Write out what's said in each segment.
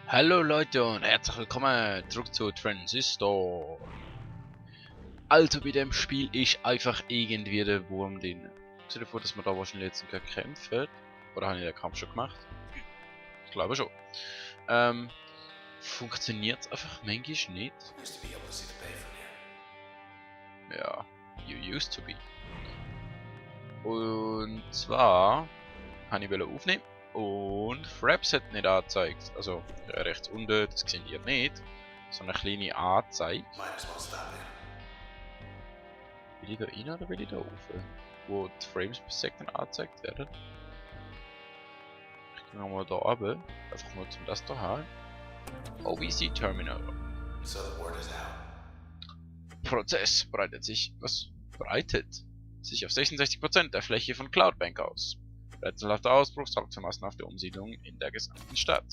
Hallo Leute und herzlich willkommen zurück zu Transistor. Also bei dem Spiel ist einfach irgendwie der Wurm drin. Stell dir vor, dass man da wahrscheinlich jetzt gerade kämpft. Oder habe ich den Kampf schon gemacht? Ich glaube schon. Funktioniert es einfach manchmal nicht? Ja, you used to be. Und zwar habe ich aufnehmen und Fraps hat nicht angezeigt. Also rechts unten, das seht ihr nicht. So eine kleine Anzeige. Will ich da rein oder will ich da rauf? Wo die Frames per Second angezeigt werden. Ich gehe mal da runter. Einfach mal zum das da haben. OVC Terminal. Prozess breitet sich. Was? Breitet? Sich auf 66% der Fläche von Cloudbank aus. Rätselhafter Ausbruch sorgt für massenhafte Umsiedlung in der gesamten Stadt.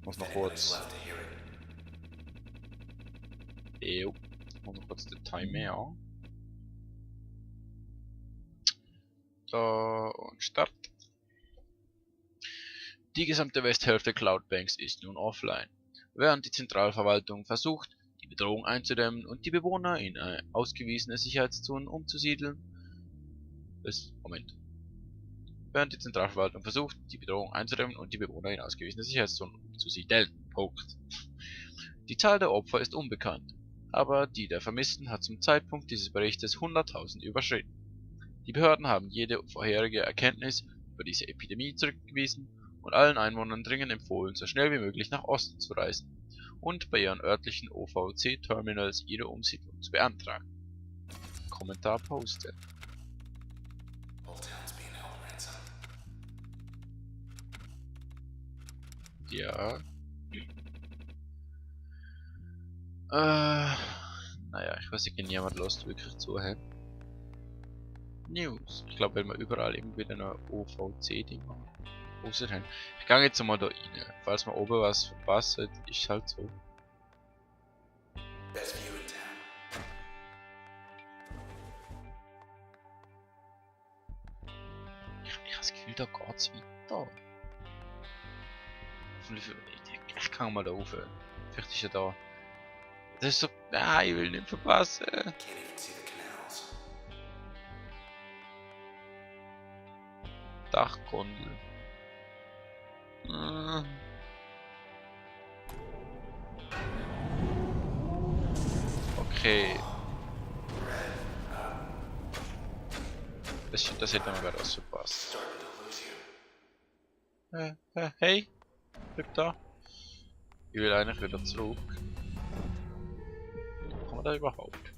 Muss noch kurz. Muss noch kurz den Timer. Da und Start. Die gesamte Westhälfte Cloudbanks ist nun offline, während die Zentralverwaltung versucht, die Bedrohung einzudämmen und die Bewohner in ausgewiesene Sicherheitszonen umzusiedeln. Während die Zentralverwaltung versucht, die Bedrohung einzudämmen und die Bewohner in ausgewiesene Sicherheitszonen umzusiedeln. Punkt. Die Zahl der Opfer ist unbekannt, aber die der Vermissten hat zum Zeitpunkt dieses Berichtes 100.000 überschritten. Die Behörden haben jede vorherige Erkenntnis über diese Epidemie zurückgewiesen und allen Einwohnern dringend empfohlen, so schnell wie möglich nach Osten zu reisen und bei ihren örtlichen OVC-Terminals ihre Umsiedlung zu beantragen. Kommentar posten. Ja. Naja, ich weiß nicht, wenn jemand Lust wirklich zuhört. News. Ich glaube, wenn wir überall irgendwie eine OVC-Ding haben. Außerdem, ich gehe jetzt mal da rein. Falls man oben was verpasst, ist halt so. Ich habe das Gefühl, da geht's weiter. Ich kann mal da rauf. Vielleicht ist er da. Das ist so. Ah, ich will nicht verpassen. Dachgondel. Okay. Das hätte mir gerade ausgepasst. Hey, bleib da. Ich will eigentlich wieder zurück. Kann man da überhaupt?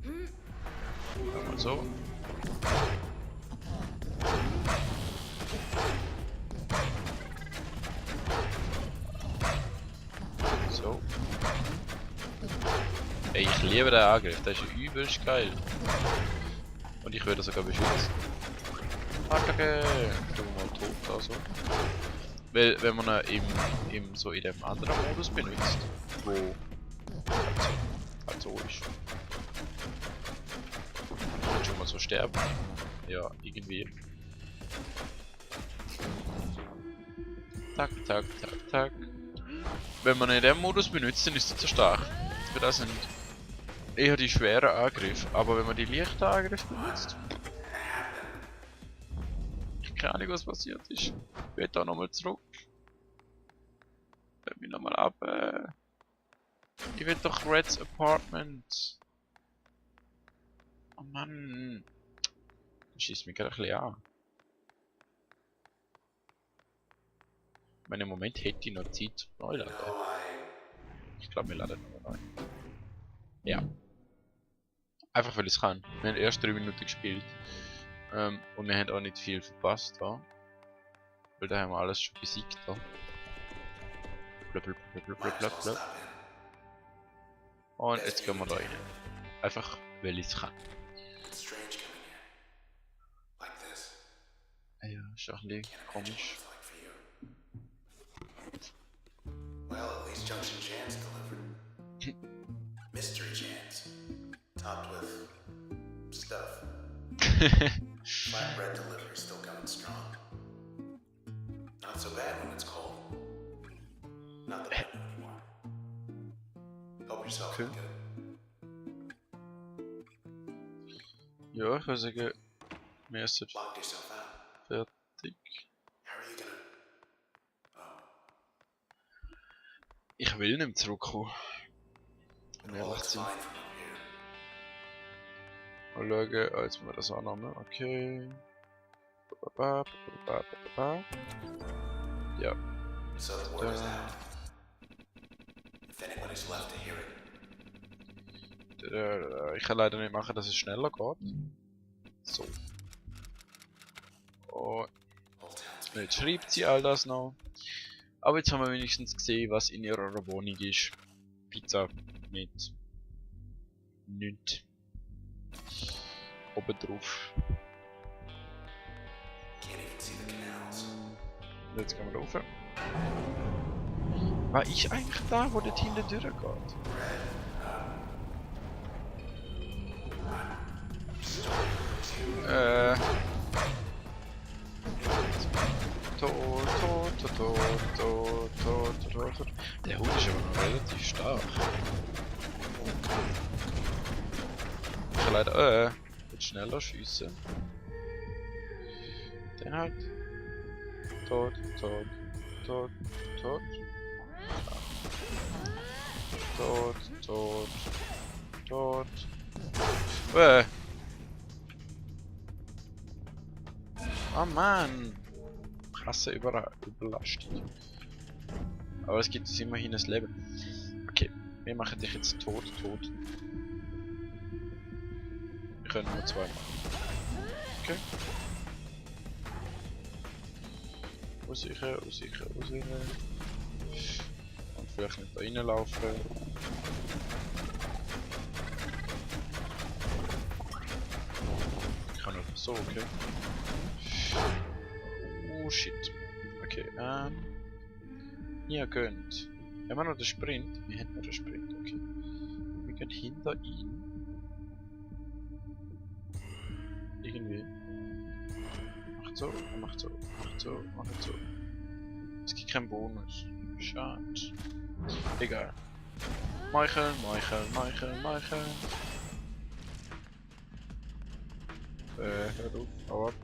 Mal so. So. Ey, ich liebe den Angriff, der ist übelst geil. Und ich werde sogar beschützt. Attacke! Ich bin mal tot also. Weil, wenn man ihn im so in dem anderen Modus benutzt, wo halt so ist. Und schon mal so sterben. Ja, irgendwie. Tak, tak, tak, tak. Wenn man in dem Modus benutzt, dann ist er zu stark. Für das sind eher die schweren Angriffe, aber wenn man die leichten Angriffe benutzt. Ich keine Ahnung, was passiert ist. Ich will da nochmal zurück. Let mich nochmal ab. Ich will doch Reds Apartment. Oh Mann. Das schießt mich gerade ein bisschen an. Ich meine, im Moment hätte ich noch Zeit zum Neuladen. Ich glaube, wir laden noch neu. Ja. Einfach weil ich es kann. Wir haben erst 3 Minuten gespielt. Und wir haben auch nicht viel verpasst da. Weil da haben wir alles schon besiegt da. Blub. Und jetzt gehen wir da rein. Einfach weil ich es kann. Ja, ist auch ein bisschen komisch. Well, at least Junction Jan's delivered. Mystery Jans. Topped with stuff. Flatbread delivery still coming strong. Not so bad when it's cold. Help yourself Okay. and get Ja, ich würde sagen, wir sind locked yourself out. fertig. How are you gonna? Oh, Ich will nicht mehr zurückkommen. Um it all ehrlich looks zu sein. fine from up here. Mal schauen, als wir das annehmen. Okay. Ba, ba, ba, ba, ba, ba. Ja. So the word is Da, out. If anybody's left to hear it, ich kann leider nicht machen, dass es schneller geht. So. Oh, whole town's being jetzt schreibt sie all das noch. Aber jetzt haben wir wenigstens gesehen, was in ihrer Wohnung ist. Pizza mit nichts. Oben drauf. can't even see the canals. Und jetzt gehen wir rauf. War ich eigentlich da, wo dort hinten durchgeht? Tot. Der Hund ist aber noch relativ stark. Ich kann leider, jetzt schneller schiessen. Den halt. Tot. Oh Mann! Krasse Überlastung. Aber es gibt uns immerhin ein Leben. Okay, wir machen dich jetzt tot. Wir können nur 2 machen. Okay. Aussichern. Und vielleicht nicht da reinlaufen. Ich kann einfach so, okay. Oh shit. Okay, ihr könnt. Haben wir noch den Sprint? Wir hätten noch den Sprint, okay. Wir können hinter ihn. Irgendwie. Macht so. Es gibt keinen Bonus. Schade. Egal. Michael. Hör auf. Hau ab.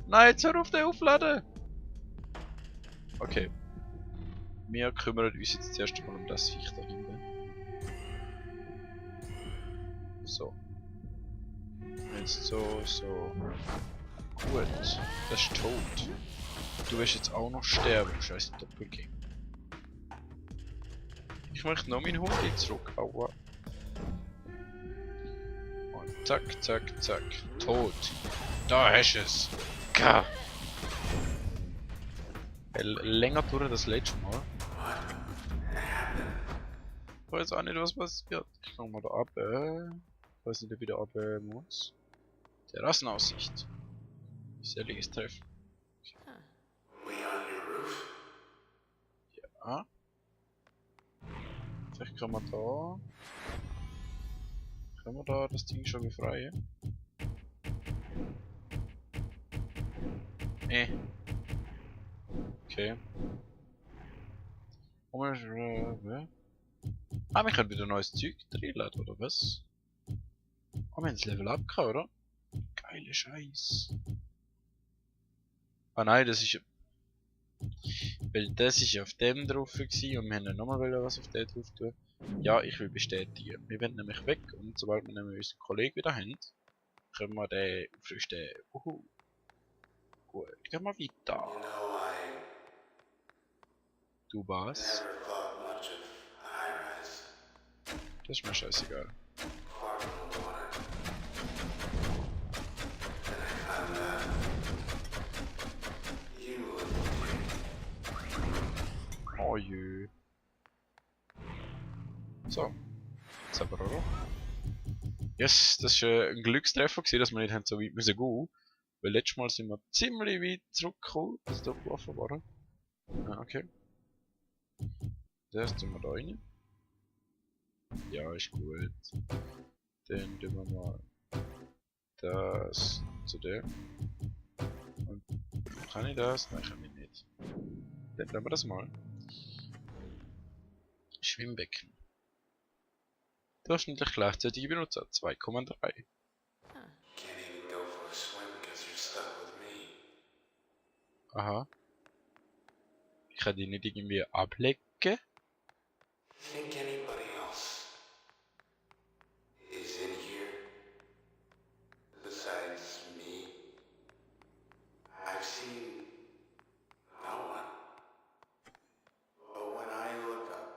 Nein, jetzt hör auf den Aufladen! Okay. Wir kümmern uns jetzt zuerst mal um das Viech da hinten. So. Jetzt so. Gut. Das ist tot. Du wirst jetzt auch noch sterben, scheiß Doppelgänger. Ich möchte noch meinen Hund zurück. Aua. Und zack. Tot. Da hast du es. Ka. Länger durch das letzte Mal. Ich weiß auch nicht, was passiert. Ich kann mal da ab. Ich weiß nicht, ob ich wieder ab muss. Terrassenaussicht. Geselliges Treffen. We on your roof? Ja. Vielleicht können wir da. Können wir da das Ding schon befreien? Okay. Wir können wieder neues Zeug drillen, oder was? Wir haben das Level up gehabt, oder? Geile Scheiß. Ah nein, das ist... Weil das ist auf dem drauf gewesen und wir haben nochmal was auf dem drauf tun. Ja, ich will bestätigen. Wir werden nämlich weg und sobald wir nämlich unseren Kollegen wieder haben, können wir den aufrüsten. Gut, gehen wir You weiter. know, I Du was? never thought much of a high-rise. Das ist mir scheißegal. Far from the water. Then I found out you would Oh jö. So. Jetzt aber oder? Yes, das war ein Glückstreffer, dass wir nicht haben so weit müssen gehen. Weil letztes Mal sind wir ziemlich weit zurückgekommen, dass wir da gelaufen waren. Ah, okay. Das tun wir da rein. Ja, ist gut. Dann tun wir mal das zu dem. Und kann ich das? Nein, kann ich nicht. Dann nehmen wir das mal. Schwimmbecken. Durchschnittlich gleichzeitige Benutzer 2,3. Can't even go for a swim because you're stuck with me. Aha. Ich kann die nicht irgendwie ablecken. Think anybody else is in here besides me? I've seen no one. But when I look up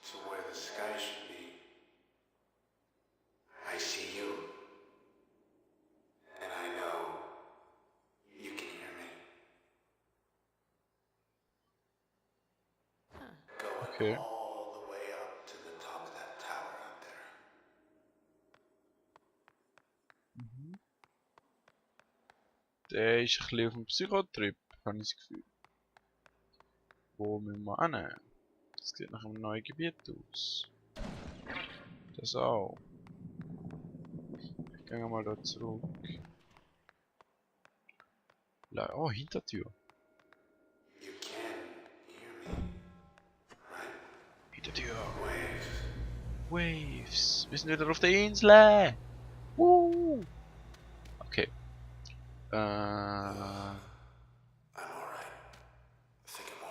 to where the sky should be, I see you. And I know you can hear me. Going Okay. all the way up to the top of that tower out there. Der ist ein bisschen auf dem Psychotrip, habe ich das Gefühl. Wo müssen wir hin? Das sieht nach einem neuen Gebiet aus. Das auch. Ich gehe mal da zurück. Oh, Hintertür. You can hear me, right? Hintertür. Waves. Waves. Wir sind wieder auf der Insel. Okay. I'm alright. I think I'm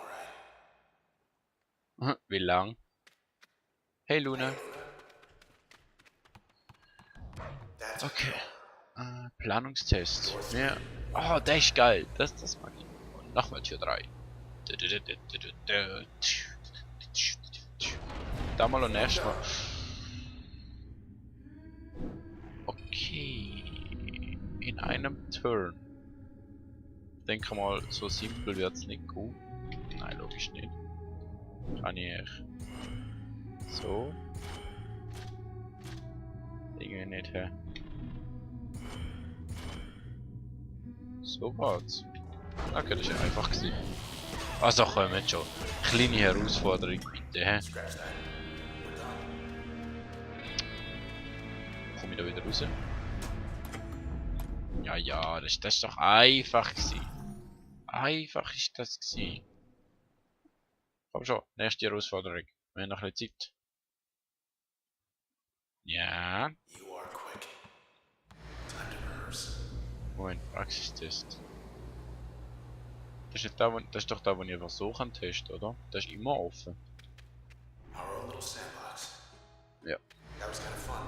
alright. Wie lang? Hey Luna. That's Okay. Planungstest. Ja. Oh, der ist geil. Das mag ich. Und nochmal Tür 3. Da mal und nächstes Mal. Okay. In einem Turn. Ich denke mal, so simpel wird es nicht gut. Nein, logisch nicht. Kann ich so. Irgendwie nicht, hä? So geht's. Okay, das ist ja einfach gewesen. Also kommt schon. Kleine Herausforderung bitte, hä? Komm ich da wieder raus? Ja, das ist doch einfach gewesen. Einfach ist das gewesen. Komm schon, nächste Herausforderung. Wir haben noch ein bisschen Zeit. Ja. You are quick. Time to rehearse. Moment, Praxistest. Das ist, nicht da, das ist doch da, wo ich einfach so kann testen, oder? Das ist immer offen. Our own little sandbox. Ja. That was kind of fun.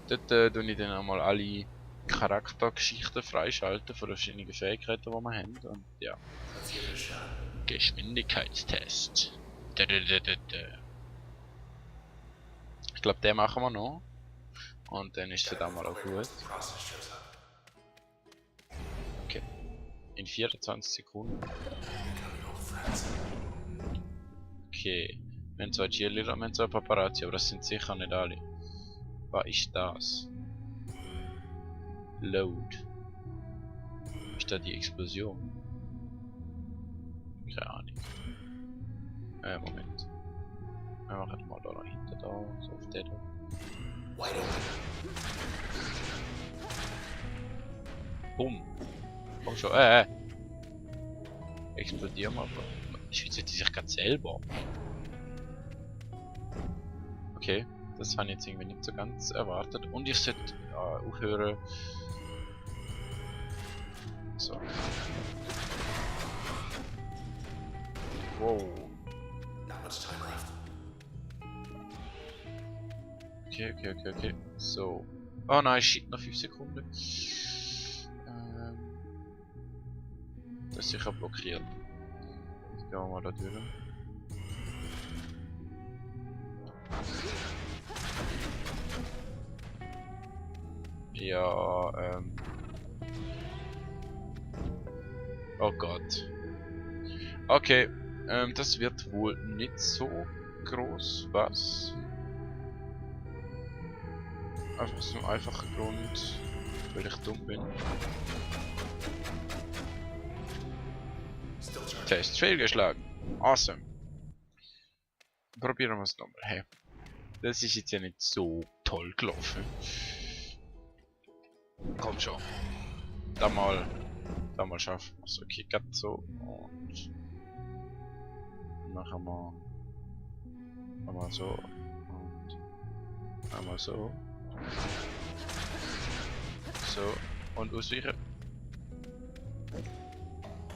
Dort tue ich dann einmal alle Charaktergeschichten freischalten von den verschiedenen Fähigkeiten, die wir haben. Und ja. Let's give it a shot. Geschwindigkeitstest. Ich glaube, den machen wir noch. Und dann ist es dann mal auch Quick gut. once the process shows up. Okay. In 24 Sekunden. Becoming old friends. Okay. Wir haben zwar Cheerleader und wir haben zwar Paparazzi, aber das sind sicher nicht alle. Was ist das? Load. Ist da die Explosion? Keine Ahnung. Moment. Wir machen mal da noch hinter da, so auf der da. Wide open. Bumm. Komm schon, Explodier mal. Schützt die sich gerade selber. Okay, das habe ich jetzt irgendwie nicht so ganz erwartet. Und ich sollte aufhören. So. Wow. Not much time left. Okay. So. Oh nein, shit, noch 5 Sekunden. Das ist sicher blockiert. Jetzt gehen wir mal da durch. Ja, oh Gott. Okay, das wird wohl nicht so groß, was? Einfach aus einem einfachen Grund, weil ich dumm bin. Still charging. Test fehlgeschlagen. Awesome. Probieren wir es nochmal. Hey. Das ist jetzt ja nicht so toll gelaufen. Komm schon. Da mal schaffen wir es. Okay, gerade so. Und dann machen wir so. Und Einmal so. So. Und ausweichen.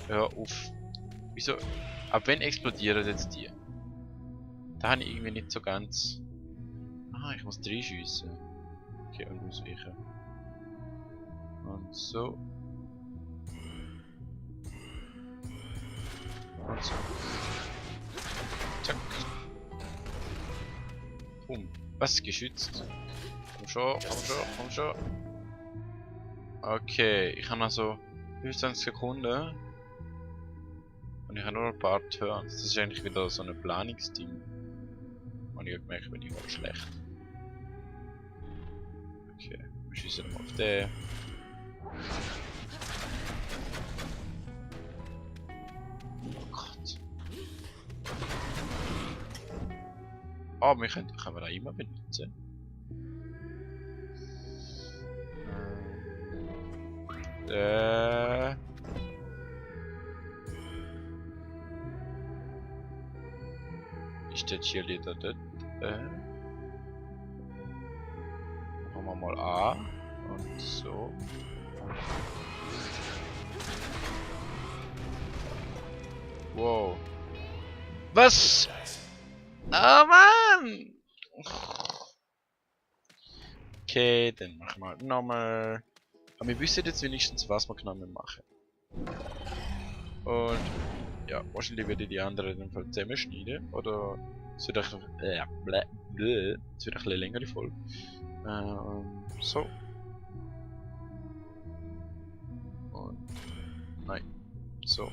Hör auf. Wieso? Ab wann explodieren jetzt die? Da habe ich irgendwie nicht so ganz... Ah, ich muss 3 schiessen. Okay, und ausweichen. Und so. Und so. Zack. Boom. Was? Geschützt? Komm schon, komm schon, komm schon. Okay, ich habe also 25 Sekunden. Und ich habe nur ein paar Turns. Das ist eigentlich wieder so ein Planungsding. Und ich habe gemerkt, bin ich mal schlecht. Okay, wir schießen mal auf den. Oh Gott. Aber wir können da immer benutzen. Ist der Cheerleader dort? Machen wir mal A. Und so. Wow. Was? Oh Mann! Okay, dann machen wir halt nochmal. Aber wir wissen jetzt wenigstens, was wir genau machen. Und ja, wahrscheinlich werde ich die anderen in dem Fall zusammenschneiden. Oder es wird einfach. Es wird ein bisschen längere Folge. So. Und. Nein. So.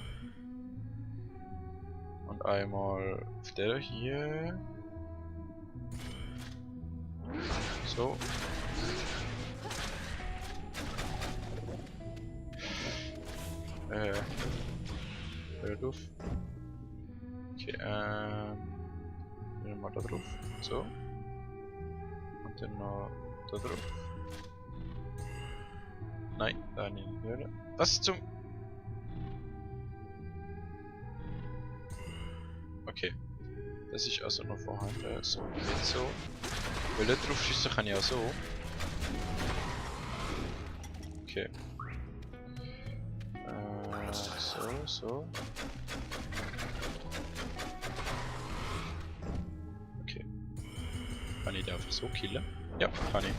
Und einmal auf der hier. So. Hört auf. Okay, nehmen wir da drauf. So. Und dann noch da drauf. Nein, da nicht hören. Was zum... Okay. Das ist also noch vorhanden. So, jetzt so. Weil da drauf schießen kann ich auch so. Okay. So. Okay. Kann ich den einfach so killen? Ja, kann ich.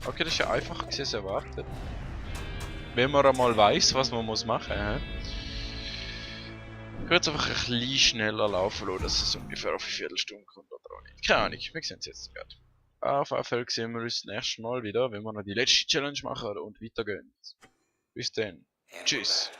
Okay, das ist ja einfacher als erwartet. Wenn man einmal weiss, was man muss machen muss. Ich würde jetzt einfach ein bisschen schneller laufen lassen, dass es ungefähr auf eine Viertelstunde kommt oder auch nicht. Keine Ahnung, wir sehen es jetzt gerade. Auf jeden Fall sehen wir uns das nächste Mal wieder, wenn wir noch die letzte Challenge machen und weitergehen. Bis dann. Tschüss.